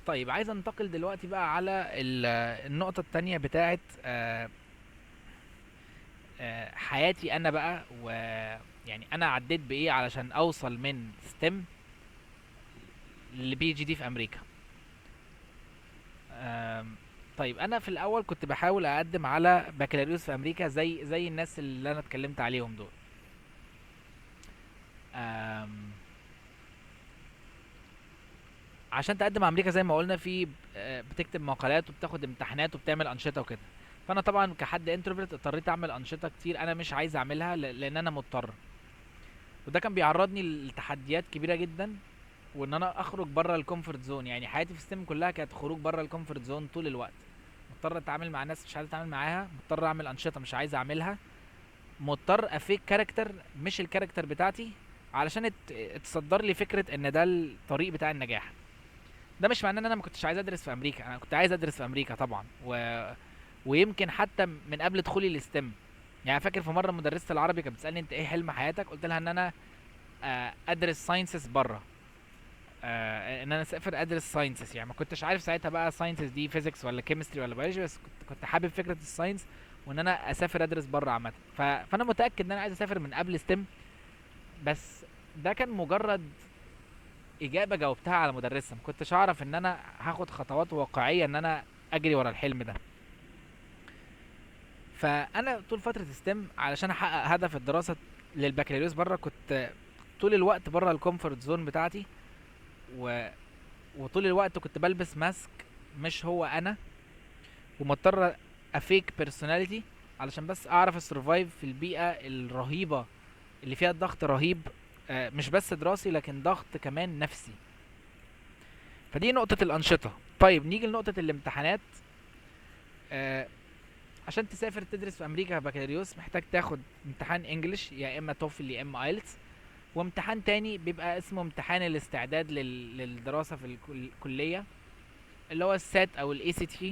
طيب عايز انتقل دلوقتي بقى على النقطة التانية بتاعت حياتي انا بقى، ويعني انا عديت بايه علشان اوصل من STEM ل PhD في امريكا. آم، طيب انا في الاول كنت بحاول اقدم على بكالوريوس في امريكا زي الناس اللي انا اتكلمت عليهم دول. عشان تقدم على امريكا زي ما قلنا في بتكتب مقالات وبتاخد امتحانات وبتعمل انشطة وكده. فانا طبعا كحد introvert اضطريت اعمل انشطة كتير انا مش عايز اعملها لان انا مضطر، وده كان بيعرضني لتحديات كبيرة جدا، وان انا اخرج بره ال comfort zone. يعني حياتي في STEM كلها كانت خروج بره ال comfort zone طول الوقت، مضطر اتعامل مع ناس مش عايز اتعامل معاها، مضطر اعمل انشطة مش عايز اعملها، مضطر ا fake character مش ال character بتاعتي علشان اتصدر لي فكرة ان ده الطريق بتاع النجاح. ده مش معناه ان انا ما كنتش عايز ادرس في امريكا، انا كنت عايز ادرس في امريكا طبعا، ويمكن حتى من قبل دخولي ال STEM. يعني فاكر في مرة مدرسه العربي كانت بتسالني انت ايه حلم حياتك، قلت لها ان انا ادرس sciences بره، ان انا اسافر ادرس sciences. يعني ما كنتش عارف ساعتها بقى sciences دي physics ولا chemistry ولا بيولوجي، بس كنت حابب فكرة ال science وان انا اسافر ادرس بره عامة. فانا متاكد ان انا عايز اسافر من قبل STEM، بس ده كان مجرد اجابه جاوبتها على مدرسه، ما كنتش اعرف ان انا هاخد خطوات واقعية ان انا اجري ورا الحلم ده. فانا طول فترة STEM علشان احقق هدف الدراسة للبكالوريوس بره كنت طول الوقت بره ال comfort zone بتاعتي، وطول الوقت كنت بلبس mask مش هو انا، ومضطر ا fake personality علشان بس اعرف ا survive في البيئة الرهيبة اللي فيها ضغط رهيب، مش بس دراسي لكن ضغط كمان نفسي. فدي نقطة الانشطة. طيب نيجي لنقطة الامتحانات. عشان تسافر تدرس في امريكا بكالوريوس محتاج تاخد امتحان English، يا اما TOEFL يا اما IELTS، وامتحان تاني بيبقى اسمه امتحان الاستعداد للدراسة في الكلية اللي هو ال SAT او ال ACT،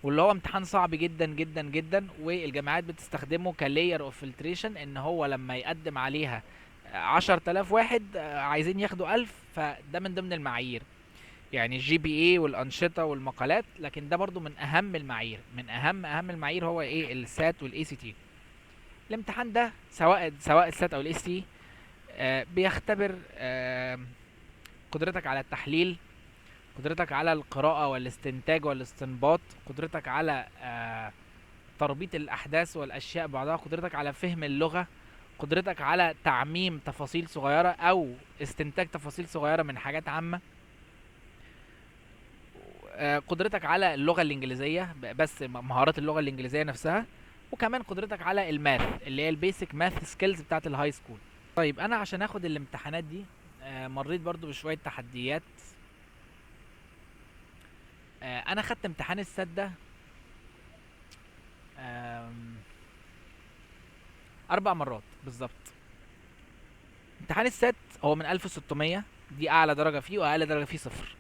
واللي هو امتحان صعب جدا جدا جدا، والجامعات بتستخدمه ك layer of filtration، ان هو لما يقدم عليها 10000 واحد عايزين ياخدوا 1000، فده من ضمن المعايير، يعني ال GPA والانشطه والمقالات، لكن ده برضو من اهم المعايير، من اهم المعايير هو ايه؟ ال SAT وال ACT. الامتحان ده سواء ال SAT او ال ACT بيختبر قدرتك على التحليل، قدرتك على القراءة والاستنتاج والاستنباط، قدرتك على تربيط الأحداث والأشياء بعضها، قدرتك على فهم اللغة، قدرتك على تعميم تفاصيل صغيرة أو استنتاج تفاصيل صغيرة من حاجات عامة، قدرتك على اللغة الإنجليزية بس مهارات اللغة الإنجليزية نفسها، وكمان قدرتك على ال math اللي هي ال basic math skills بتاعت ال high school. طيب أنا عشان آخد الامتحانات دي مريت برضو بشوية تحديات. انا خدت امتحان ال SAT ده 4 مرات بالظبط. امتحان ال SAT هو من 1600، دي اعلى درجه فيه، واقل درجه فيه 0.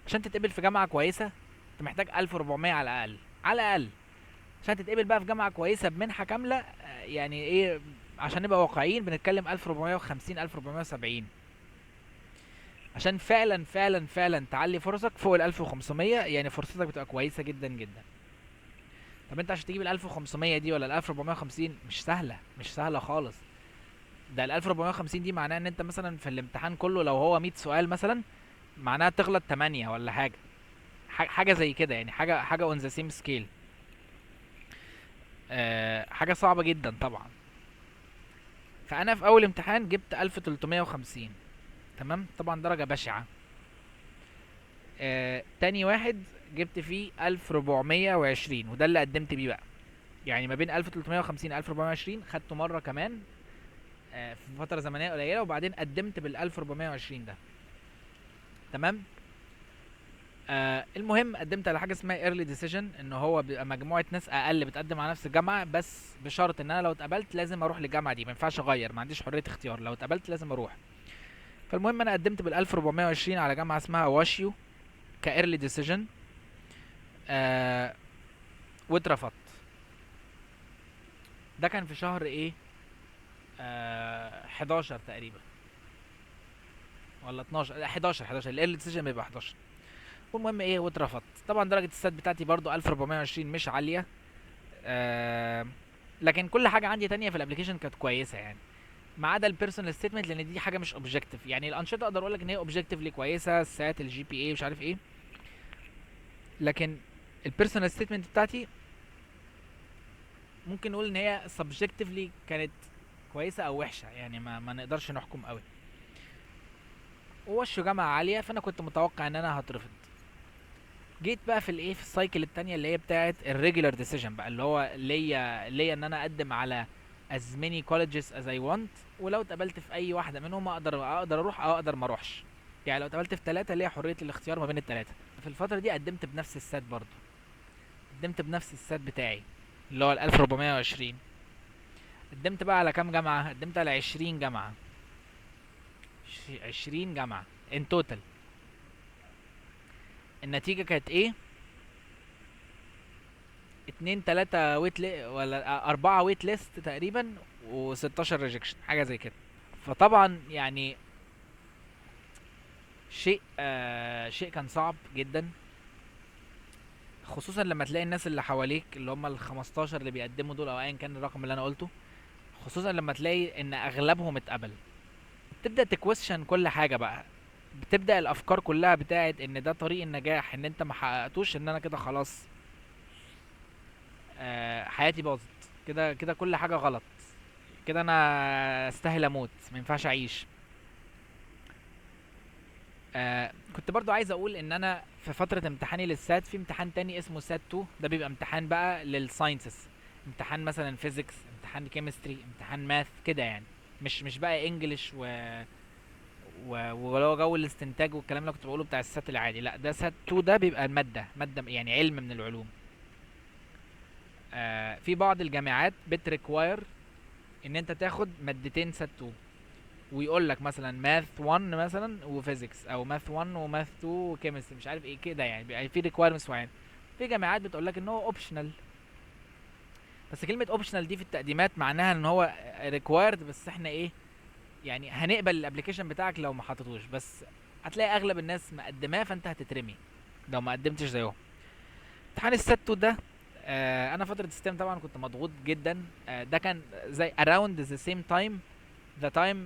عشان تتقبل في جامعه كويسة انت محتاج 1400 على الاقل، على الاقل عشان تتقبل بقى في جامعه كويسة بمنحه كاملة. يعني ايه، عشان نبقى واقعيين بنتكلم 1450 1470 عشان فعلا فعلا فعلا تعلي فرصك فوق ال 1500، يعني فرصتك بتبقى كويسة جدا جدا. طب انت عشان تجيب ال 1500 دي ولا ال 1450 مش سهلة، مش سهلة خالص. ده ال 1450 دي معناها ان انت مثلا في الامتحان كله لو هو 100 سؤال مثلا معناها تغلط 8 ولا حاجة، حاجة زي كده، يعني حاجة on the same scale، حاجة صعبة جدا طبعا. فانا في اول امتحان جبت 1350، تمام، طبعا درجه بشعة. تاني واحد جبت فيه 1420، وده اللي قدمت بيه بقى، يعني ما بين 1350 1420 خدته مرة كمان، في فترة زمنية قليله، وبعدين قدمت بال 1420 ده، تمام. المهم قدمت على حاجة اسمها early decision، ان هو بيبقى مجموعة ناس اقل بتقدم على نفس الجامعة، بس بشرط ان انا لو اتقبلت لازم اروح للجامعة دي، ما ينفعش اغير، ما عنديش حرية اختيار، لو اتقبلت لازم اروح. فالمهم انا قدمت بال 1420 على جامعه اسمها WashU ك early decision، واترفضت. ده كان في شهر ايه؟ 11 تقريبا. ولا 12، لا 11، 11 ال early decision بيبقى 11. والمهم ايه، واترفضت طبعا. درجه ال SAT بتاعتي برضو 1420 مش عاليه، آه لكن كل حاجة عندي تانية في ال application كانت كويسة يعني، ما عدا ال personal statement لان دي حاجة مش objective. يعني الانشطة اقدر اقول لك ان هي objectively كويسه، ال SAT، ال GPA، مش عارف ايه، لكن ال personal statement بتاعتي ممكن نقول ان هي subjectively كانت كويسة او وحشة يعني، ما نقدرش نحكم قوي. ووشه جامعه عاليه، فانا كنت متوقع ان انا هترفض. جيت بقى في الايه، في ال cycle التانية اللي هي بتاعه ال regular decision بقى، اللي هو ليا ان انا اقدم على as many colleges as I want، ولو اتقبلت في اي واحدة منهم اقدر اروح او اقدر ما اروحش. يعني لو اتقبلت في ثلاثة ليا حرية الاختيار ما بين الثلاثه. في الفترة دي قدمت بنفس ال SAT برضو، قدمت بنفس ال SAT بتاعي اللي هو ال 1420. قدمت بقى على كام جامعه؟ قدمت على 20 جامعه، 20 جامعه in total. النتيجة كانت ايه؟ اتنين تلاتة wait ولا أربعة wait list تقريبا، و16 rejection حاجة زي كده. فطبعا يعني شيء كان صعب جدا، خصوصا لما تلاقي الناس اللي حواليك اللي هم ال 15 اللي بيقدموا دول او ايا كان الرقم اللي انا قلته، خصوصا لما تلاقي ان اغلبهم اتقبل. تبدا ت question كل حاجة بقى، بتبدا الافكار كلها بتاعت ان ده طريق النجاح، ان انت ما حققتوش، ان انا كده خلاص، حياتي باظت كده كده، كل حاجة غلط كده، انا استاهل اموت، ما ينفعش اعيش. كنت برضو عايز اقول ان انا في فترة امتحاني لل SAT في امتحان تاني اسمه SAT 2، ده بيبقى امتحان بقى لل sciences، امتحان مثلا physics، امتحان chemistry، امتحان math كده يعني، مش بقى English ولو جو الاستنتاج والكلام اللي كنت بقوله بتاع ال SAT العادي، لا ده SAT 2، ده بيبقى المادة مادة يعني علم من العلوم. في بعض الجامعات بت require ان انت تاخد مادتين SAT 2، ويقول لك مثلا math 1 مثلا و physics، او math 1 و math 2 و chemistry، مش عارف ايه كده يعني، بيبقى في requirements معينة. في جامعات بتقول لك ان هو optional، بس كلمة optional دي في التقديمات معناها ان هو required، بس احنا ايه يعني هنقبل ال application بتاعك لو ما حطيتوش، بس هتلاقي اغلب الناس مقدماه، فانت هتترمي لو ما قدمتش زيهم. امتحان ال SAT 2 ده، انا فترة STEM طبعا كنت مضغوط جدا، ده كان زي around the same time the time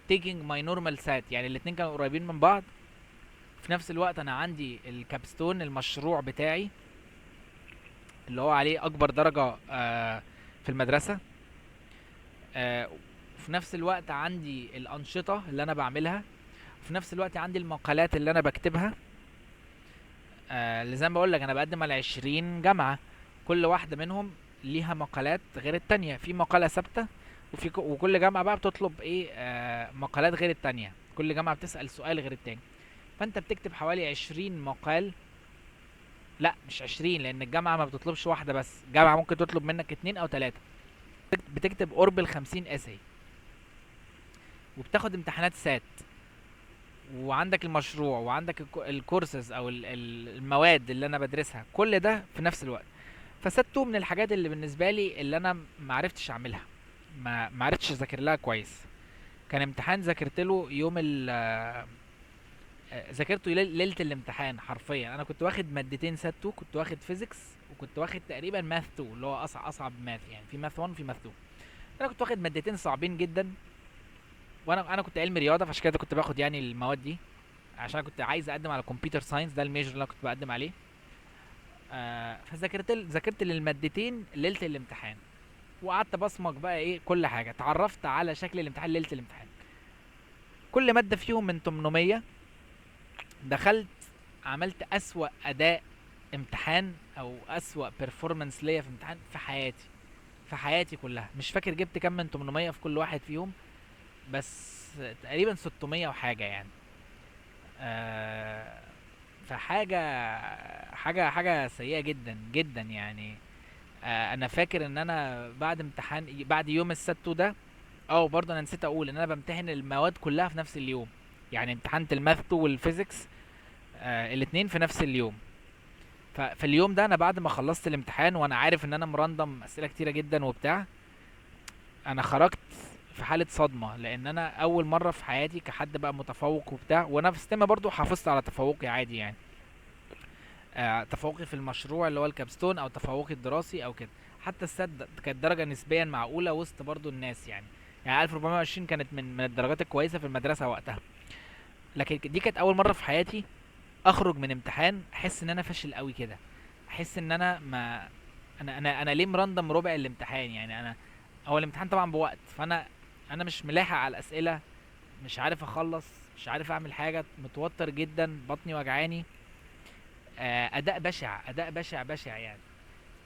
taking my normal SAT، يعني الاتنين كانوا قريبين من بعض. في نفس الوقت انا عندي ال capstone المشروع بتاعي اللي هو عليه اكبر درجة في المدرسة، وفي نفس الوقت عندي الانشطة اللي انا بعملها، وفي نفس الوقت عندي المقالات اللي انا بكتبها، اللي زي ما بقول لك انا بقدم على 20 جامعة، كل واحدة منهم ليها مقالات غير التانية، في مقالة ثابتة، وكل جامعة بقى بتطلب ايه، مقالات غير التانية، كل جامعة بتسأل سؤال غير التاني. فانت بتكتب حوالي 20 مقال، لا مش 20 لان الجامعة ما بتطلبش واحدة بس، الجامعة ممكن تطلب منك 2 او 3. بتكتب قرب ال 50 essay، وبتاخد امتحانات SAT، وعندك المشروع، وعندك الكورسز او المواد اللي انا بدرسها، كل ده في نفس الوقت. ف SAT 2 من الحاجات اللي بالنسبة لي اللي انا ما عرفتش اعملها، ما عرفتش اذاكر لها كويس. كان امتحان ذاكرت له يوم ال ذاكرته ليلة الامتحان حرفيا. انا كنت واخد مادتين SAT 2، كنت واخد physics وكنت واخد تقريبا math 2 اللي هو اصعب math يعني، في math 1 وفي math 2. انا كنت واخد مادتين صعبين جدا، وانا كنت علمي رياضة، فعشان كده كنت باخد يعني المواد دي، عشان كنت عايز اقدم على computer science، ده ال major اللي انا كنت بقدم عليه. فذاكرت ذاكرت للمادتين ليلة الامتحان، وقعدت بصمج بقى ايه كل حاجة، اتعرفت على شكل الامتحان ليلة الامتحان. كل مادة فيهم من 800، دخلت عملت اسوأ اداء امتحان او اسوأ performance ليا في امتحان في حياتي، في حياتي كلها. مش فاكر جبت كام من 800 في كل واحد فيهم، بس تقريبا 600 وحاجه يعني. فحاجه حاجة حاجة سيئه جدا جدا يعني. انا فاكر ان انا بعد امتحان، بعد يوم السبت ده، او برضه انا نسيت اقول ان انا بمتحن المواد كلها في نفس اليوم، يعني امتحنت ال math وال physics الاتنين في نفس اليوم. ففي اليوم ده انا بعد ما خلصت الامتحان وانا عارف ان انا مرندم اسئلة كتيرة جدا وبتاع، انا خرجت في حاله صدمه، لان انا اول مرة في حياتي كحد بقى متفوق وبتاع، وانا في STEM برضو حافظت على تفوقي عادي يعني، تفوقي في المشروع اللي هو ال capstone، او تفوقي الدراسي او كده. حتى ال SAT كانت درجه نسبيا معقولة وسط برضو الناس يعني، يعني 1420 كانت من الدرجات الكويسة في المدرسة وقتها. لكن دي كانت اول مرة في حياتي اخرج من امتحان احس ان انا فاشل قوي كده، احس ان انا ما انا ليه مرندم ربع الامتحان يعني. انا هو الامتحان طبعا بوقت، فانا مش ملاحق على الاسئله، مش عارف اخلص، مش عارف اعمل حاجه، متوتر جدا، بطني وجعاني، اداء بشع، اداء بشع بشع يعني.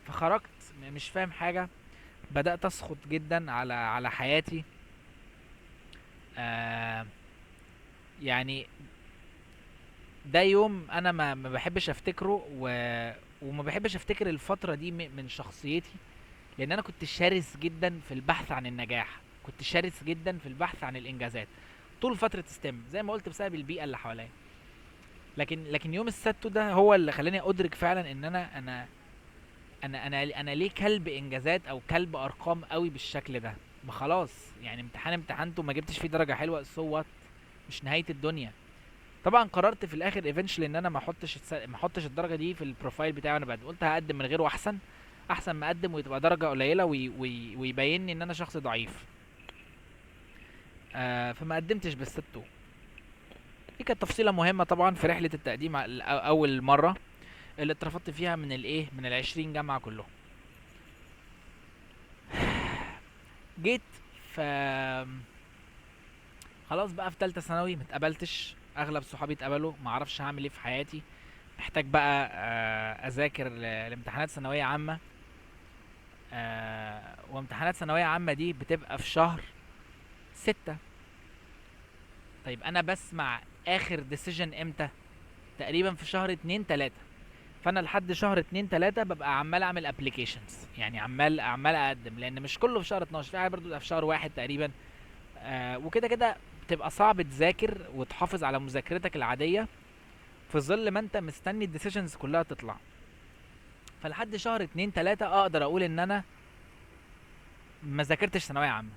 فخرجت مش فاهم حاجه، بدات اسخط جدا على حياتي. آه، يعني ده يوم انا ما بحبش افتكره، وما بحبش افتكر الفترة دي من شخصيتي، لان انا كنت شرس جدا في البحث عن النجاح، كنت شرس جدا في البحث عن الانجازات طول فترة STEM زي ما قلت بسبب البيئة اللي حواليا. لكن يوم السبت ده هو اللي خلاني ادرك فعلا ان انا انا انا انا انا ليه كلب انجازات او كلب ارقام قوي بالشكل ده. ما خلاص يعني، امتحان امتحنته ما جبتش فيه درجه حلوه، so what، مش نهاية الدنيا. طبعا قررت في الاخر eventually ان انا ما احطش الدرجة دي في ال profile بتاعي وانا بقدم، قلت هقدم من غيره احسن، احسن ما اقدم وتبقى درجه قليله ويبيني ان انا شخص ضعيف. فما قدمتش بال SAT 2. دي كانت تفصيله مهمة طبعا في رحله التقديم اول مرة اللي اترفضت فيها من الايه، من ال20 جامعه كلهم. جيت ف خلاص بقى في تالتة ثانوي ما اتقبلتش، اغلب صحابي اتقبلوا، ما اعرفش هعمل ايه في حياتي، محتاج بقى اذاكر لامتحانات ثانوية عامة. وامتحانات ثانوية عامة دي بتبقى في شهر 6. طيب انا بسمع اخر decision امتى؟ تقريبا في شهر 2 3. فانا لحد شهر 2 3 ببقى عمال اعمل applications، يعني عمال اقدم، لان مش كله في شهر 12، في حاجة برضه بتبقى في شهر 1 تقريبا. وكده كده بتبقى صعب تذاكر وتحافظ على مذاكرتك العادية في ظل ما انت مستني ال decisions كلها تطلع. فلحد شهر 2 3 اقدر اقول ان انا ما ذاكرتش ثانوية عامة،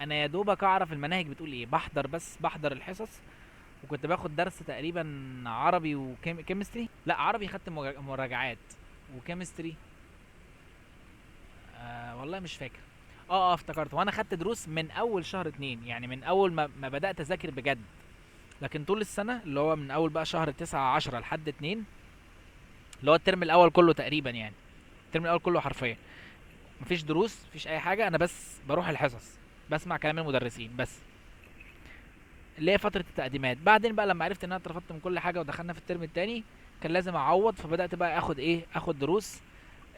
انا يا دوبك اعرف المناهج بتقول ايه، بحضر بس، بحضر الحصص. وكنت باخد درس تقريبا عربي و chemistry، لا عربي خدت مراجعات، و chemistry والله مش فاكر. افتكرت، وانا خدت دروس من اول شهر 2، يعني من اول ما بدات اذاكر بجد. لكن طول السنة اللي هو من اول بقى شهر 9 10 لحد 2، اللي هو الترم الاول كله تقريبا، يعني الترم الاول كله حرفيا مفيش دروس، مفيش اي حاجة، انا بس بروح الحصص بسمع كلام المدرسين بس، اللي هي فترة التقديمات. بعدين بقى لما عرفت ان انا اترفضت من كل حاجة ودخلنا في الترم الثاني، كان لازم اعوض، فبدات بقى اخد ايه، اخد دروس.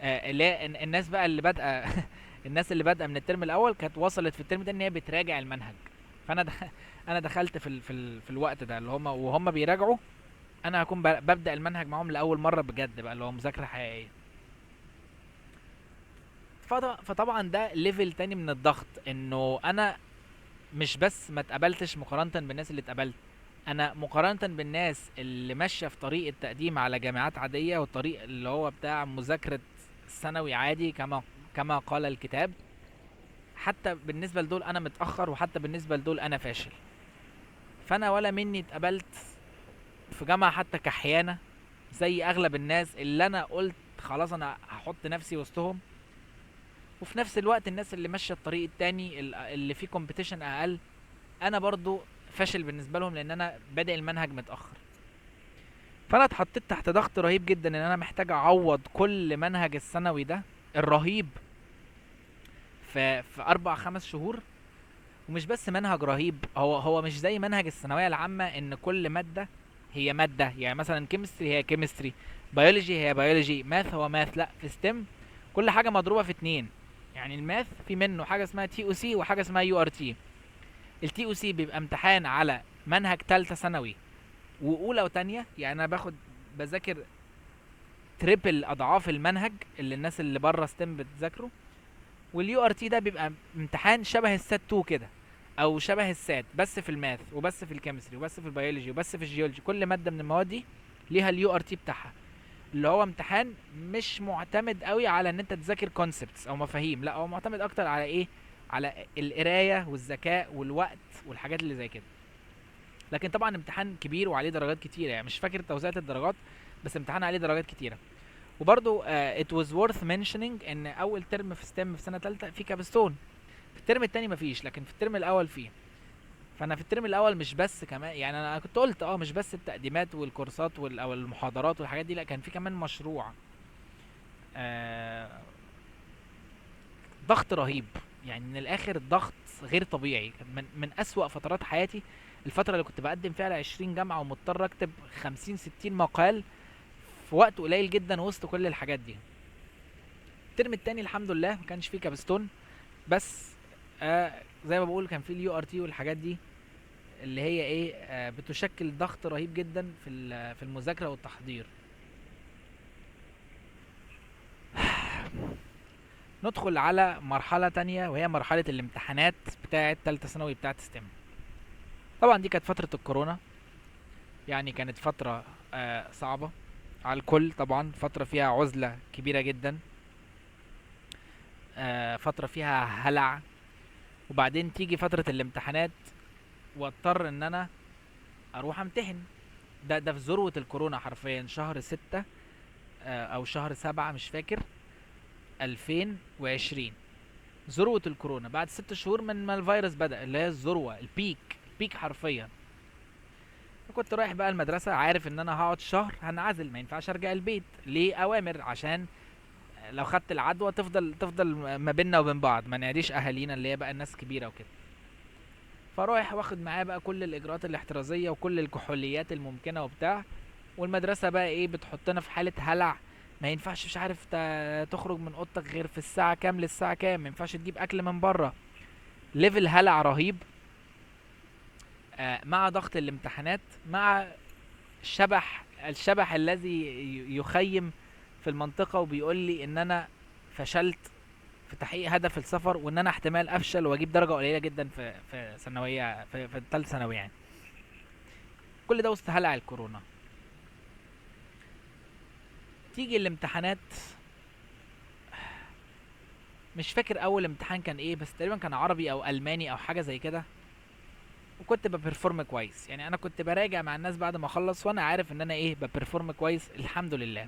اللي هي الناس بقى اللي بادئه الناس اللي بادئه من الترم الاول كانت وصلت في الترم الثاني ان هي بتراجع المنهج. فانا انا دخلت في الوقت ده اللي هم وهم بيراجعوا، انا هكون ببدا المنهج معاهم لاول مرة بجد بقى، اللي هو مذاكرة حقيقية. فطبعا ده level تاني من الضغط، انه انا مش بس ما اتقبلتش مقارنة بالناس اللي اتقبلت، انا مقارنة بالناس اللي ماشية في طريق التقديم على جامعات عادية والطريق اللي هو بتاع مذاكرة ثانوي عادي كما قال الكتاب، حتى بالنسبة لدول انا متاخر، وحتى بالنسبة لدول انا فاشل. فانا ولا مني اتقبلت في جامعه حتى كحيانه زي اغلب الناس اللي انا قلت خلاص انا هحط نفسي وسطهم، وفي نفس الوقت الناس اللي ماشية الطريق التاني اللي فيه competition اقل، انا برضو فاشل بالنسبة لهم لان انا بادئ المنهج متاخر. فانا اتحطيت تحت ضغط رهيب جدا ان انا محتاج اعوض كل منهج الثانوي ده الرهيب في 4 5 شهور. ومش بس منهج رهيب، هو مش زي منهج الثانوية العامة ان كل مادة هي مادة، يعني مثلا chemistry هي chemistry، biology هي biology، math هو math. لا، في STEM كل حاجة مضروبة في 2. يعني ال math في منه حاجة اسمها TOC وحاجه اسمها يو ار تي. التي او سي بيبقى امتحان على منهج ثالثة ثانوي واولى وثانيه، يعني انا بذاكر triple اضعاف المنهج اللي الناس اللي بره STEM بتذاكره. وال URT ده بيبقى امتحان شبه ال SAT 2 كده، او شبه ال SAT بس في ال math وبس في ال chemistry وبس في البيولوجي وبس في الجيولوجي. كل مادة من المواد دي ليها ال URT بتاعها، اللي هو امتحان مش معتمد قوي على ان انت تذاكر concepts او مفاهيم، لا هو معتمد اكتر على ايه، على القراية والذكاء والوقت والحاجات اللي زي كده. لكن طبعا امتحان كبير وعليه درجات كتيره، يعني مش فاكر توزيعة الدرجات، بس امتحان عليه درجات كتيره. وبرده it was worth mentioning ان اول ترم في STEM في سنة ثالثة في capstone، في الترم الثاني مفيش، لكن في الترم الاول فيه. فانا في الترم الاول مش بس كمان، يعني انا كنت قلت مش بس التقديمات والكورسات او المحاضرات والحاجات دي، لا كان في كمان مشروع. آه ضغط رهيب، يعني من الاخر ضغط غير طبيعي. كان من اسوأ فترات حياتي الفترة اللي كنت بقدم فيها على 20 جامعه ومضطر اكتب 50 60 مقال في وقت قليل جدا وسط كل الحاجات دي. الترم التاني الحمد لله ما كانش فيه capstone، بس زي ما بقول كان فيه ال URT والحاجات دي اللي هي ايه، بتشكل ضغط رهيب جدا في المذاكرة والتحضير. ندخل على مرحلة تانية وهي مرحلة الامتحانات بتاعه تالتة ثانوي بتاعه STEM. طبعا دي كانت فترة الكورونا، يعني كانت فترة صعبة على الكل، طبعا فترة فيها عزله كبيرة جدا، فترة فيها هلع. وبعدين تيجي فترة الامتحانات واضطر ان انا اروح امتحن. ده في ذروة الكورونا حرفيا، شهر 6 او شهر 7 مش فاكر، 2020، ذروة الكورونا بعد 6 شهور من ما الفيروس بدأ، اللي هي الذروة، ال peak، ال peak حرفيا. فكنت رايح بقى المدرسة عارف ان انا هقعد شهر هنعزل، ما ينفعش ارجع البيت، ليه؟ اوامر، عشان لو خدت العدوى تفضل ما بيننا وبين بعض، ما نعديش اهالينا اللي هي بقى الناس كبيرة وكده. فرايح واخد معاه بقى كل الاجراءات الاحترازية وكل الكحوليات الممكنة وبتاع. والمدرسة بقى ايه، بتحطنا في حاله هلع، ما ينفعش مش عارف تخرج من اوضتك غير في الساعة كام للساعة كام، ما ينفعش تجيب اكل من بره. level هلع رهيب، مع ضغط الامتحانات، مع الشبح الذي يخيم في المنطقة وبيقول لي ان انا فشلت في تحقيق هدف السفر، وان انا احتمال افشل واجيب درجه قليله جدا في ثانوية، في ثالث ثانوي يعني. كل ده وسط هلع الكورونا. تيجي الامتحانات، مش فاكر اول امتحان كان ايه، بس تقريبا كان عربي او الماني او حاجة زي كده، وكنت ب perform كويس. يعني انا كنت براجع مع الناس بعد ما اخلص وانا عارف ان انا ايه، ب perform كويس الحمد لله.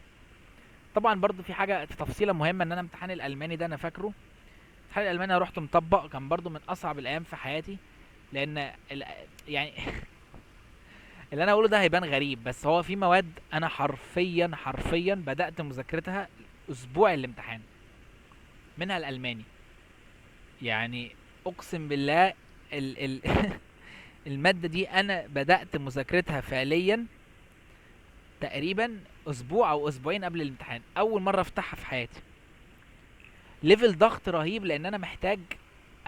طبعا برضو في حاجة في تفصيله مهمة، ان انا امتحان الالماني ده انا فاكره، امتحان الالماني انا رحت مطبق، كان برضو من اصعب الايام في حياتي، لان يعني اللي انا اقوله ده هيبان غريب، بس هو في مواد انا حرفيا بدات مذاكرتها اسبوع الامتحان، منها الالماني. يعني اقسم بالله المادة دي انا بدات مذاكرتها فعليا تقريبا اسبوع او اسبوعين قبل الامتحان، اول مرة افتحها في حياتي. level ضغط رهيب، لان انا محتاج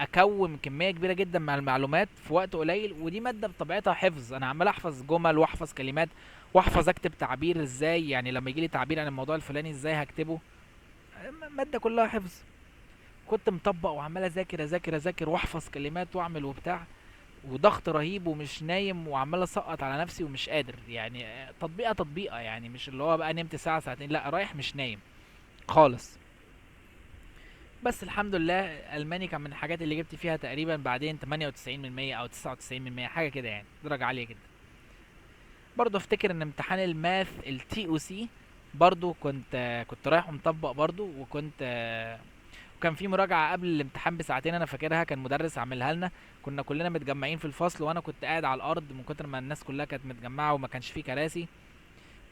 اكوم كمية كبيرة جدا مع المعلومات في وقت قليل، ودي مادة بطبيعتها حفظ، انا عمال احفظ جمل واحفظ كلمات واحفظ اكتب تعبير ازاي، يعني لما يجيلي تعبير عن الموضوع الفلاني ازاي هكتبه، مادة كلها حفظ. كنت مطبق وعمال اذاكر اذاكر اذاكر واحفظ كلمات واعمل وبتاع، وضغط رهيب ومش نايم وعمال اسقط على نفسي ومش قادر، يعني تطبيقه تطبيقه، يعني مش اللي هو بقى نمت ساعة ساعتين، لا رايح مش نايم خالص. بس الحمد لله الماني كان من الحاجات اللي جبت فيها تقريبا بعدين 98% او 99%، حاجة كده يعني، درجه عالية جدا. برضه افتكر ان امتحان ال math ال TOC برضه كنت رايح ومطبق برضه، وكان في مراجعه قبل الامتحان بساعتين انا فاكرها، كان مدرس عاملها لنا، كنا كلنا متجمعين في الفصل وانا كنت قاعد على الارض من كتر ما الناس كلها كانت متجمعه وما كانش فيه كراسي،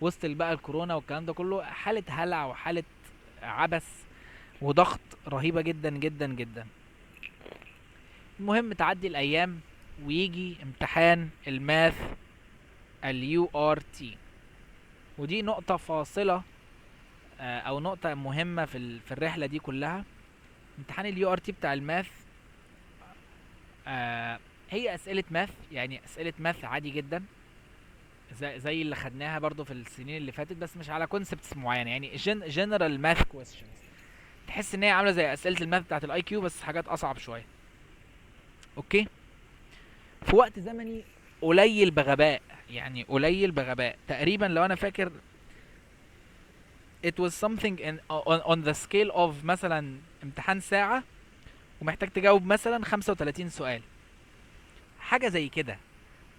وسط بقى الكورونا والكلام ده كله، حاله هلع وحاله عبث وضغط رهيبة جدا جدا جدا. المهم تعدي الايام ويجي امتحان ال math ال URT، ودي نقطة فاصلة، او نقطة مهمة في الرحلة دي كلها. امتحان ال URT بتاع ال math، هي اسئلة math، يعني اسئلة math عادي جدا زي اللي خدناها برضو في السنين اللي فاتت، بس مش على concepts معينة، يعني general math questions، تحس ان هي عامله زي اسئلة ال math بتاعت ال IQ بس حاجات اصعب شوية. okay، في وقت زمني قليل بغباء، يعني قليل بغباء تقريبا لو انا فاكر it was something on the scale of مثلا امتحان ساعة ومحتاج تجاوب مثلا 35 سؤال، حاجة زي كده.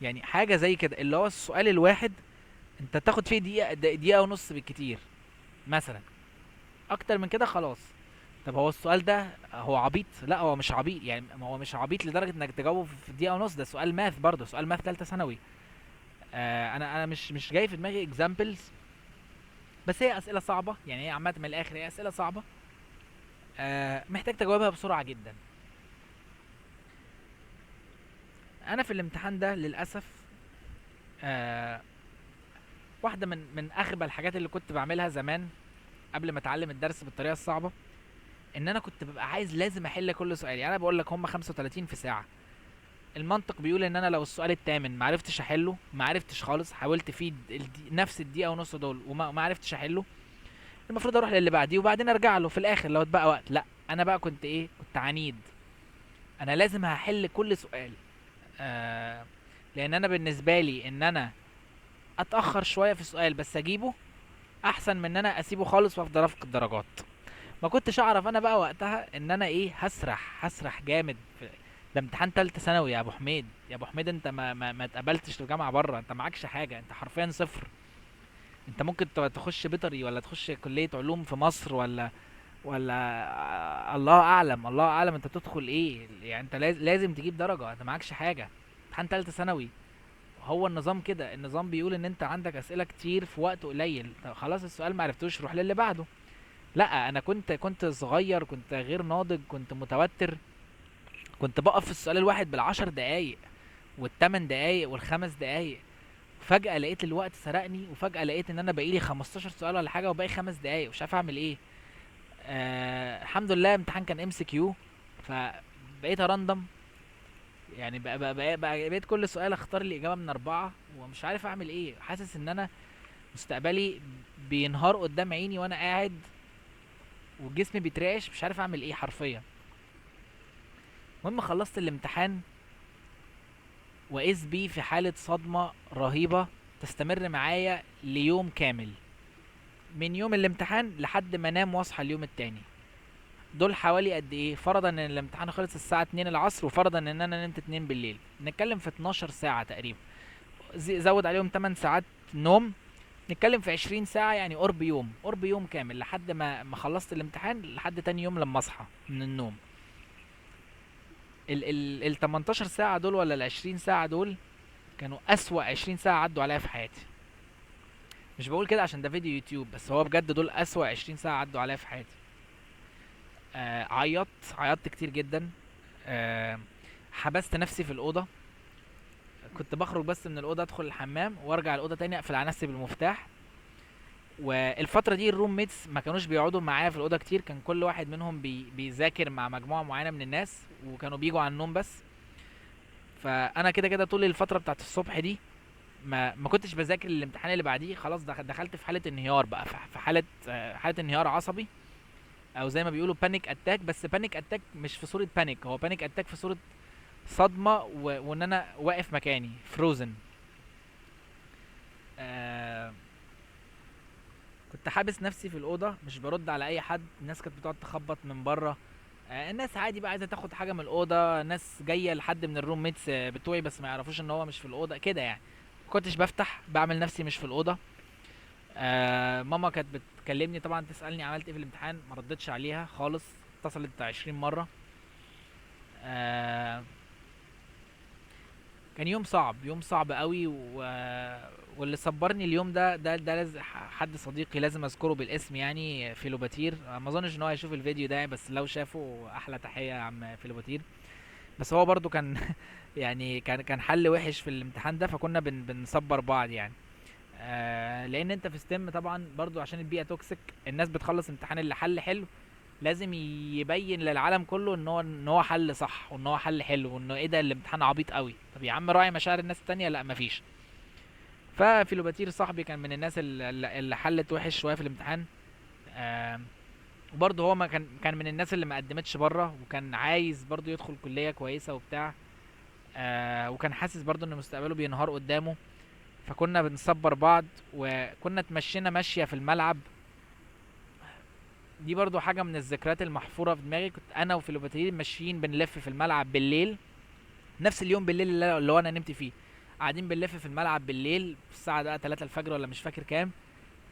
يعني حاجة زي كده، اللي هو السؤال الواحد انت تاخد فيه دقيقه، دقيقة ونص بالكتير مثلا، اكتر من كده خلاص. طب هو السؤال ده هو عبيط؟ لا هو مش عبيط، يعني ما هو مش عبيط لدرجة انك تجاوبه في دقيقة ونص. ده سؤال math، برضه سؤال math ثالثة ثانوي. انا مش جاي في دماغي examples، بس هي اسئلة صعبة يعني، هي عامة من الاخر هي اسئلة صعبه، محتاج تجاوبها بسرعة جدا. انا في الامتحان ده للاسف واحدة من اغبى الحاجات اللي كنت بعملها زمان قبل ما اتعلم الدرس بالطريقة الصعبة، ان انا كنت ببقى عايز لازم احل كل سؤال. يعني انا بقول لك هم 35 في ساعة، المنطق بيقول ان انا لو السؤال الثامن ما عرفتش احله، ما عرفتش خالص، حاولت فيه نفس الدقيقة ونص دول وما ما عرفتش احله، المفروض اروح للي بعديه وبعدين ارجع له في الاخر لو اتبقى وقت. لا انا بقى كنت ايه، كنت عنيد، انا لازم هحل كل سؤال. لان انا بالنسبة لي ان انا اتاخر شوية في السؤال بس اجيبه احسن من ان انا اسيبه خالص وافضل افقد درجات. ما كنتش اعرف انا بقى وقتها ان انا ايه، هسرح جامد في ده امتحان تالتة ثانوي يا ابو حميد، يا ابو حميد انت ما اتقبلتش لجامعة بره، انت معكش حاجة، انت حرفيا صفر. انت ممكن تخش بيطري ولا تخش كلية علوم في مصر ولا الله اعلم، الله اعلم انت تدخل ايه يعني. انت لازم تجيب درجة، انت معكش حاجة، امتحان تالتة ثانوي. هو النظام كده، النظام بيقول ان انت عندك اسئلة كتير في وقت قليل، طب خلاص السؤال معرفتوش روح للي بعده. لا انا كنت صغير، كنت غير ناضج، كنت متوتر، كنت بقف في السؤال الواحد بالعشر دقايق والتمن دقايق والخمس دقايق. فجأة لقيت الوقت سرقني، وفجأة لقيت ان انا باقيلي 15 سؤال ولا حاجة وباقي 5 دقايق ومش عارف اعمل ايه. الحمد لله امتحان كان MCQ، فبقيت ا random يعني، بقى بقيت كل سؤال اختار لي اجابة من 4 ومش عارف اعمل ايه. حاسس ان انا مستقبلي بينهار قدام عيني وانا قاعد وجسمي بيترعش، مش عارف اعمل ايه حرفيا. المهم خلصت الامتحان واذ بي في حالة صدمة رهيبة تستمر معايا ليوم كامل، من يوم الامتحان لحد ما انام واصحى اليوم التاني. دول حوالي قد ايه؟ فرضا ان الامتحان خلص الساعة 2 العصر، وفرضا ان انا نمت 2 بالليل، نتكلم في 12 ساعة تقريبا، زود عليهم 8 ساعات نوم، نتكلم في 20 ساعة، يعني قرب يوم، قرب يوم كامل لحد ما خلصت الامتحان لحد تاني يوم لما اصحى من النوم. ال 18 ساعة دول ولا ال 20 ساعة دول كانوا أسوأ 20 ساعة عدوا عليا في حياتي. مش بقول كده عشان ده فيديو يوتيوب، بس هو بجد دول أسوأ 20 ساعة عدوا عليا في حياتي. عيطت كتير جدا، حبست نفسي في الأوضة، كنت بخرج بس من الأوضة أدخل الحمام وأرجع الأوضة تاني أقفل على نفسي بالمفتاح. والفترة دي ال roommates ما كانوش بيقعدوا معايا في الأوضة كتير، كان كل واحد منهم بيذاكر مع مجموعة معينة من الناس، وكانوا بيجوا على النوم بس. فأنا كده كده طول الفترة بتاعت الصبح دي ما كنتش بذاكر الامتحان اللي بعديه، خلاص دخلت في حالة انهيار بقى، في حالة انهيار عصبي، أو زي ما بيقولوا panic attack. بس panic attack مش في صورة panic، هو panic attack في صورة صدمة وإن أنا واقف مكاني frozen. كنت حابس نفسي في الأوضة، مش برد على أي حد، الناس كانت بتقعد تخبط من بره، الناس عادي بقى عايزة تاخد حاجة من الأوضة، ناس جاية لحد من ال roommates بتوعي بس ما يعرفوش إن هو مش في الأوضة كده يعني. ما كنتش بفتح، بعمل نفسي مش في الأوضة. ماما كانت بتكلمني طبعا تسألني عملت إيه في الامتحان، ما ردتش عليها خالص، اتصلت 20 مرة. كان يوم صعب، يوم صعب قوي، واللي صبرني اليوم ده، ده حد صديقي لازم اذكره بالاسم، يعني فيلوباتير. ما اظنش ان هو هيشوف الفيديو ده، بس لو شافه احلى تحية يا عم فيلوباتير. بس هو برضو كان كان حل وحش في الامتحان ده، فكنا بنصبر بعض يعني. لان انت في STEM طبعا برضو عشان البيئة toxic، الناس بتخلص امتحان اللي حل حلو لازم يبين للعالم كله ان هو حل صح، وان هو حل حلو، وانه ايه ده الامتحان عبيط قوي. طب يا عم راعي مشاعر الناس التانية، لا مفيش. ففيلوباتير صاحبي كان من الناس اللي حلت وحش شوية في الامتحان، وبرضه هو ما كان من الناس اللي ما قدمتش بره، وكان عايز برضه يدخل كليه كويسة وبتاع، وكان حاسس برضه ان مستقبله بينهار قدامه. فكنا بنصبر بعض، وكنا اتمشينا ماشية في الملعب دي برضو حاجة من الذكريات المحفوره في دماغي. كنت انا وفيلوباتير ماشيين بنلف في الملعب بالليل، نفس اليوم بالليل اللي هو انا نمت فيه، قاعدين بنلف في الملعب بالليل الساعة بقى 3 الفجر ولا مش فاكر كام،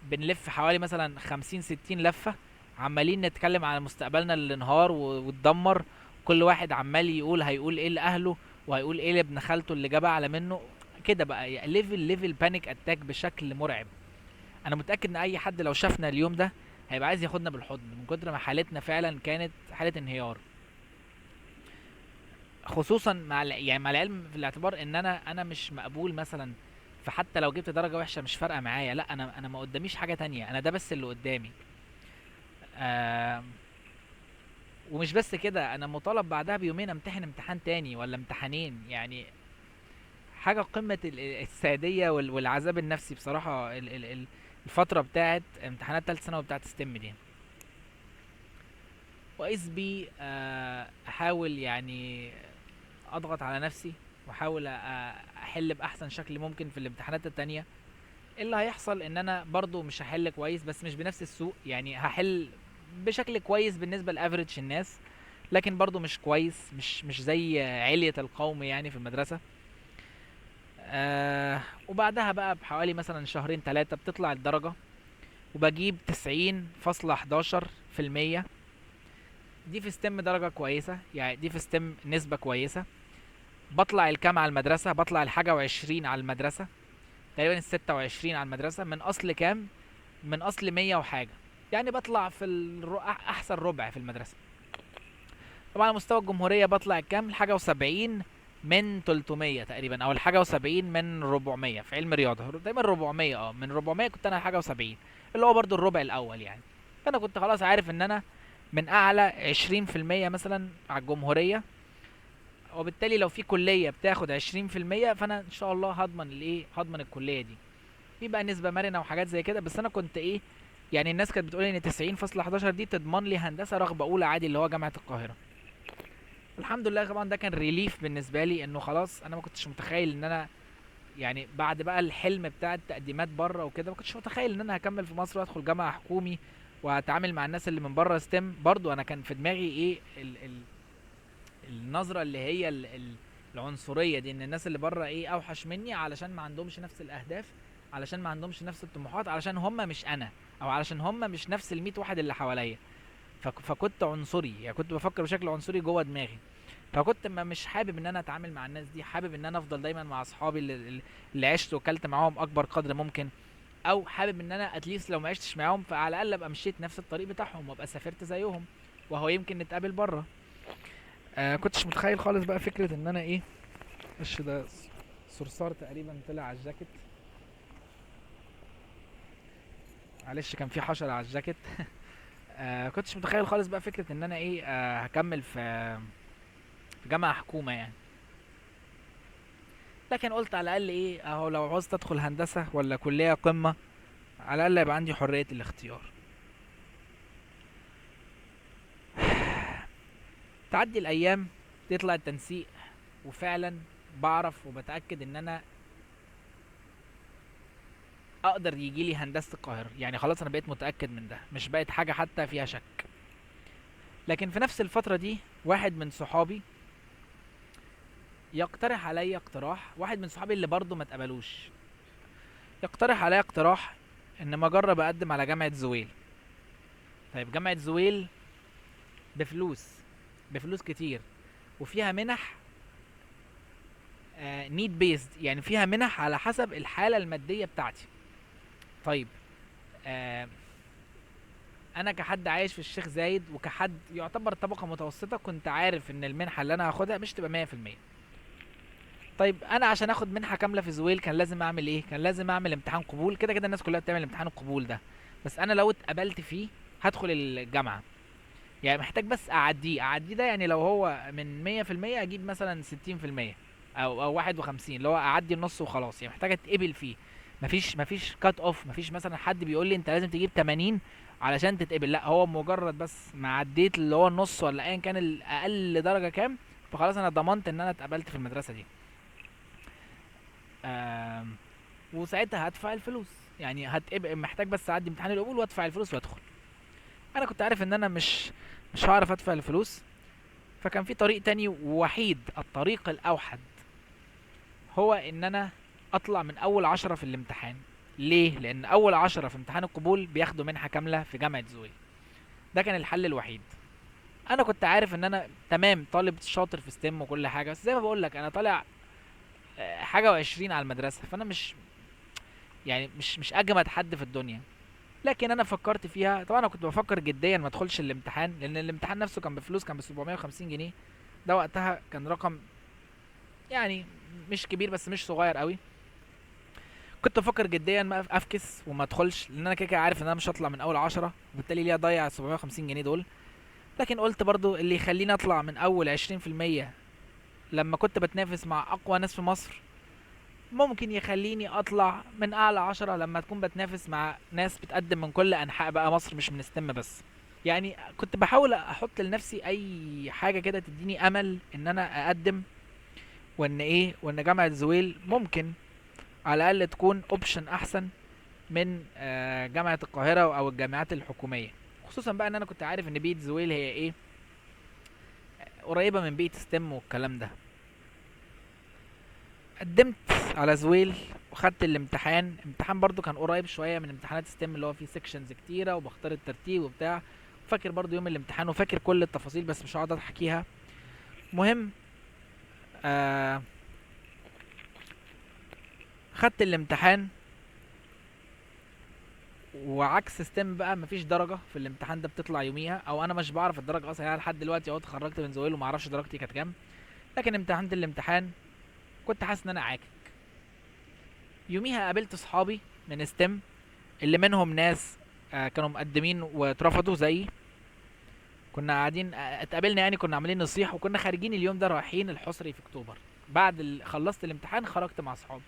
بنلف حوالي مثلا 50 60 لفه، عمالين نتكلم على مستقبلنا اللي انهار واتدمر. كل واحد عمال يقول هيقول ايه لاهله وهيقول ايه لابن خالته اللي جاب اعلى منه كده بقى. يعني level panic attack بشكل مرعب. انا متاكد ان اي حد لو شافنا اليوم ده هيبقى عايز ياخدنا بالحضن من كتر ما حالتنا فعلا كانت حاله انهيار. خصوصا مع يعني مع العلم في الاعتبار ان انا مش مقبول مثلا، فحتى لو جبت درجه وحشة مش فارقه معايا، لا انا ما قداميش حاجة تانية، انا ده بس اللي قدامي. ومش بس كده، انا مطالب بعدها بيومين امتحن امتحان تاني ولا امتحانين، يعني حاجة قمة الساديه والعذاب النفسي بصراحة. الفترة بتاعت امتحانات ثالث ثانوي بتاعت STEM دي. واذ بي احاول يعني اضغط على نفسي واحاول احل باحسن شكل ممكن في الامتحانات التانية. اللي هيحصل ان انا برضو مش هحل كويس، بس مش بنفس السوء، يعني هحل بشكل كويس بالنسبة ل average الناس، لكن برضو مش كويس، مش زي علية القوم يعني في المدرسة. وبعدها بقى بحوالي مثلا شهرين 3 بتطلع الدرجة وبجيب 90.11%. دي في STEM درجة كويسة، يعني دي في STEM نسبة كويسة. بطلع الكام على المدرسة؟ بطلع الحاجة وعشرين على المدرسة، تقريبا 26 على المدرسة، من أصل كام؟ من أصل 100 وحاجة، يعني بطلع في أحسن ربع في المدرسة. طبعا على مستوى الجمهورية بطلع الكام؟ الحاجة وسبعين من تلتمية تقريبا، أو الحاجة وسبعين من ربعمية في علم رياضة، دايما ربعمية، من ربعمية كنت أنا حاجة وسبعين، اللي هو برضو الربع الأول يعني. فأنا كنت خلاص عارف إن أنا من أعلى عشرين في المية مثلا على الجمهورية، وبالتالي لو في كلية بتاخد عشرين في المية فأنا إن شاء الله هضمن الإيه؟ هضمن الكلية دي. في بقى نسبة مرنة وحاجات زي كده، بس أنا كنت إيه؟ يعني الناس كانت بتقول إن 90.11 دي تضمن لي هندسة رغبة أولى عادي اللي هو جامعة القاهرة. الحمد لله طبعا ده كان relief بالنسبة لي، إنه خلاص أنا ما كنتش متخيل إن أنا يعني بعد بقى الحلم بتاع التقديمات بره وكده، ما كنتش متخيل إن أنا هكمل في مصر وأدخل جامعة حكومي وهتعامل مع الناس اللي من بره STEM. برضو أنا كان في دماغي إيه النظرة اللي هي العنصرية دي، إن الناس اللي بره إيه أوحش مني علشان ما عندهمش نفس الأهداف، علشان ما عندهمش نفس الطموحات، علشان هم مش أنا، أو علشان هم مش نفس الميت واحد اللي حواليا. فكنت عنصري، يعني كنت بفكر بشكل عنصري جوه دماغي. فكنت مش حابب ان انا اتعامل مع الناس دي، حابب ان انا افضل دايما مع اصحابي اللي عشت وكلت معاهم اكبر قدر ممكن، او حابب ان انا اتليست لو ما عشتش معاهم فعلى الاقل ابقى مشيت نفس الطريق بتاعهم وابقى سافرت زيهم، وهو يمكن نتقابل بره. كنتش متخيل خالص بقى فكرة ان انا ايه، مش ده صرصار تقريبا طلع على الجاكيت، معلش كان في حشرة على الجاكيت. كنتش متخيل خالص بقى فكرة ان انا ايه، هكمل في جامعة حكومة يعني. لكن قلت على الاقل ايه، اهو لو عاوزت ادخل هندسة ولا كلية قمة على الاقل يبقى عندي حرية الاختيار. تعدي الايام تطلع التنسيق، وفعلا بعرف وبتأكد ان انا اقدر يجي لي هندسة القاهرة، يعني خلاص انا بقيت متأكد من ده، مش بقت حاجة حتى فيها شك. لكن في نفس الفترة دي واحد من صحابي يقترح عليا اقتراح، واحد من صحابي اللي برضه ما اتقبلوش يقترح عليا اقتراح ان ما اجرب اقدم على جامعة زويل. طيب جامعة زويل بفلوس كتير، وفيها منح، need based، يعني فيها منح على حسب الحالة المادية بتاعتي. طيب، انا كحد عايش في الشيخ زايد وكحد يعتبر طبقة متوسطة، كنت عارف ان المنحة اللي انا هاخدها مش تبقى مية في المية. طيب انا عشان اخد منحة كاملة في زويل كان لازم اعمل ايه؟ كان لازم اعمل امتحان قبول. كده كده الناس كلها بتعمل امتحان القبول ده، بس انا لو اتقبلت فيه هدخل الجامعة، يعني محتاج بس اعديه. اعديه ده يعني لو هو من مية في المية اجيب مثلا ستين في المية او واحد وخمسين، اللي هو اعدي النص وخلاص، يعني محتاج اتقبل فيه. مفيش cut off، مفيش مثلا حد بيقول لي انت لازم تجيب 80 علشان تتقبل، لا هو مجرد بس ما عديت اللي هو النص ولا ايا كان الاقل درجة كام، فخلاص انا ضمنت ان انا اتقبلت في المدرسة دي. وساعتها هدفع الفلوس، يعني هتبقى محتاج بس اعدي امتحان القبول وادفع الفلوس وادخل. انا كنت عارف ان انا مش هعرف ادفع الفلوس، فكان في طريق تاني ووحيد، الطريق الاوحد هو ان انا اطلع من اول 10 في الامتحان. ليه؟ لان اول 10 في امتحان القبول بياخدوا منحة كاملة في جامعة زويل. ده كان الحل الوحيد. انا كنت عارف ان انا تمام طالب شاطر في STEM وكل حاجة، بس زي ما بقول لك انا طالع حاجة وعشرين على المدرسة، فانا مش اجمد حد في الدنيا. لكن انا فكرت فيها، طبعا انا كنت بفكر جديا ما ادخلش الامتحان، لان الامتحان نفسه كان بفلوس، كان ب 750 جنيه. ده وقتها كان رقم مش كبير بس مش صغير قوي. كنت بفكر جديا ما افكس وما ادخلش، لان انا كده كده عارف ان انا مش هطلع من اول 10، وبالتالي ليه اضيع 750 جنيه دول. لكن قلت برضو اللي يخليني اطلع من اول عشرين في المية لما كنت بتنافس مع اقوى ناس في مصر، ممكن يخليني اطلع من اعلى 10 لما تكون بتنافس مع ناس بتقدم من كل انحاء بقى مصر، مش من STEM بس. كنت بحاول احط لنفسي اي حاجة كده تديني امل ان انا اقدم، وان جامعه زويل ممكن على الاقل تكون option احسن من جامعه القاهرة او الجامعات الحكومية. خصوصا بقى ان انا كنت عارف ان بيئة زويل هي ايه، قريبه من بيئة STEM والكلام ده. قدمت على زويل وخدت الامتحان. امتحان برضو كان قريب شوية من امتحانات STEM اللي هو فيه sections كتيرة وبختار الترتيب وبتاع. فاكر برضو يوم الامتحان وفاكر كل التفاصيل بس مش هقعد احكيها. مهم، خدت الامتحان، وعكس STEM بقى مفيش درجه في الامتحان ده بتطلع يوميها، او انا مش بعرف الدرجة اصلا، لحد دلوقتي اهو اتخرجت من زويل وما اعرفش درجتي كانت كام. لكن امتحنت الامتحان كنت حاسس ان انا عاكك. يوميها قابلت اصحابي من STEM اللي منهم ناس كانوا مقدمين واترفضوا زيي. كنا قاعدين، اتقابلنا كنا عاملين نصيح، وكنا خارجين اليوم ده رايحين الحصري في اكتوبر. بعد خلصت الامتحان خرجت مع اصحابي.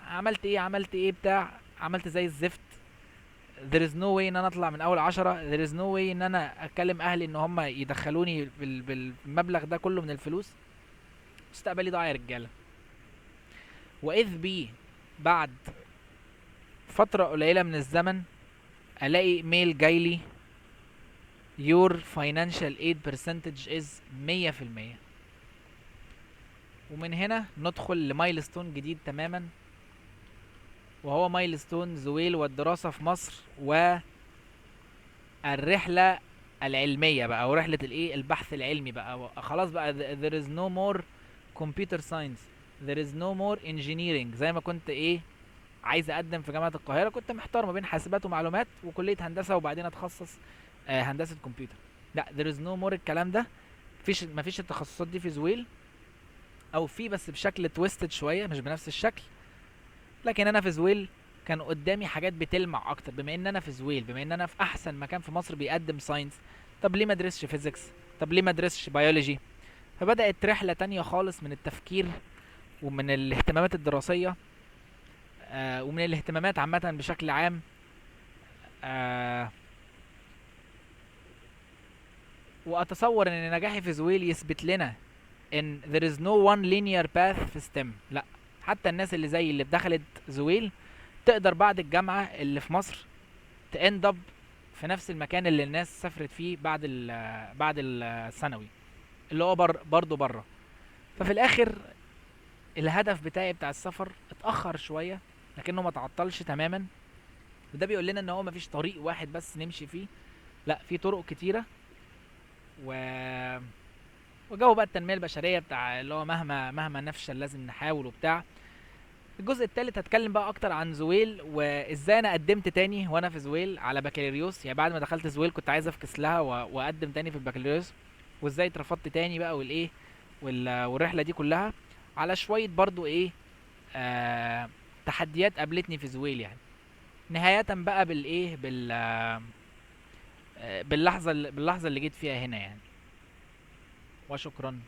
عملت ايه؟ عملت ايه بتاع؟ عملت زي الزفت. there is no way ان انا اطلع من اول 10، there is no way ان انا اكلم اهلي ان هم يدخلوني بالمبلغ ده كله من الفلوس. مستقبلي ضاع يا رجاله. واذ بي بعد فترة قليله من الزمن الاقي mail جايلي your financial aid percentage is مية في المية. ومن هنا ندخل ل milestone جديد تماما، وهو milestone زويل والدراسة في مصر والرحلة العلمية بقى، أو رحلة البحث العلمي بقى. خلاص بقى there is no more computer science، there is no more engineering. زي ما كنت عايز أقدم في جامعة القاهرة، كنت محتار ما بين حاسبات ومعلومات وكلية هندسة، وبعدين أتخصص، هندسة كمبيوتر. لا، there is no more الكلام ده، مفيش التخصصات دي في زويل، أو في بس بشكل twisted شوية، مش بنفس الشكل. لكن أنا في زويل كان قدامي حاجات بتلمع أكتر، بما إن أنا في زويل، بما إن أنا في أحسن مكان في مصر بيقدم science، طب ليه ما أدرسش physics؟ طب ليه ما أدرسش بيولوجي؟ فبدأت رحلة تانية خالص من التفكير ومن الاهتمامات الدراسية، ومن الاهتمامات عامة بشكل عام. وأتصور إن نجاحي في زويل يثبت لنا إن there is no one linear path في STEM. لا، حتى الناس اللي زي اللي دخلت زويل تقدر بعد الجامعة اللي في مصر ت end up في نفس المكان اللي الناس سافرت فيه بعد الثانوي، اللي هو برضه بره. ففي الآخر الهدف بتاعي بتاع السفر اتأخر شوية، لكنه ما تعطلش تماما. وده بيقول لنا ان هو مفيش طريق واحد بس نمشي فيه، لا، في طرق كتيرة. وجو بقى التنمية البشرية بتاع اللي هو مهما نفشل لازم نحاول وبتاع. الجزء التالت هتكلم بقى اكتر عن زويل وازاي انا قدمت تاني وانا في زويل على بكالوريوس. بعد ما دخلت زويل كنت عايز افكس لها واقدم تاني في البكالوريوس، وازاي اترفضت تاني بقى والرحلة دي كلها، على شوية برضو تحديات قابلتني في زويل. نهاية بقى باللحظة اللي جيت فيها هنا. وشكرا.